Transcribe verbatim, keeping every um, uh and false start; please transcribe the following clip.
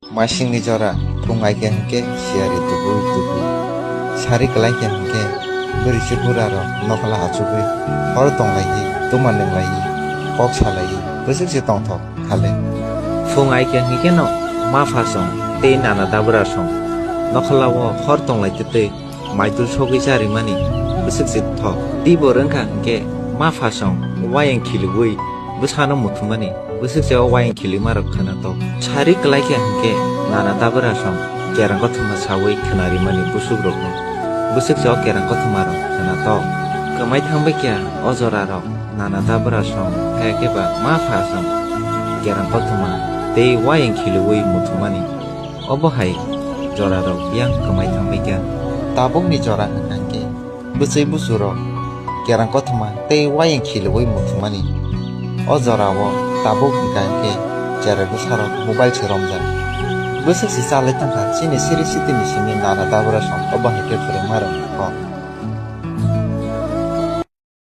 Masingni jora phung ai khe hwnkhe siyari tubui tubui. Sari kwlai khe hwnkhe bwrwi se bura rok nokhola achugwi hor tonglaiwi tuma nwnglaiwi kok salaiwi bwswk se tongthok khale. Phung ai khe hwnkhe no mapha song tei nana dabra song nokhola o hor tonglai tei maitul sogwi charimani bwswk se thok. Tei bo rwngkha hwnkhe mapha song wayang khiliui bwsano muthumani bwswk se o wayang khilimarok khwnatok. Sari kwlai khe hwnkhe nana dabra song kerang kothoma saui khwnarimani bwswk rokno bwswk se o kerang kothomarok khwnatok. Kwmai thangbai khe o jorarok nana dabra song khe khe ba mapha song kerang kothoma tei wayang khiliui muthumani. Obo hai jorarok yang kwmai thangbai kha. Tabukni jora hwnkha hwnkhe bwchwi buchurok kerang kothoma tei wayang khiliui muthumani. O jorao tabuk hwnkha hwnkhe cherai bwsarok mobile se romjak. Bwswk se chalai tangkha chini siri sitini simi nana dabra song obo hai khe phwrwngmarokni kok.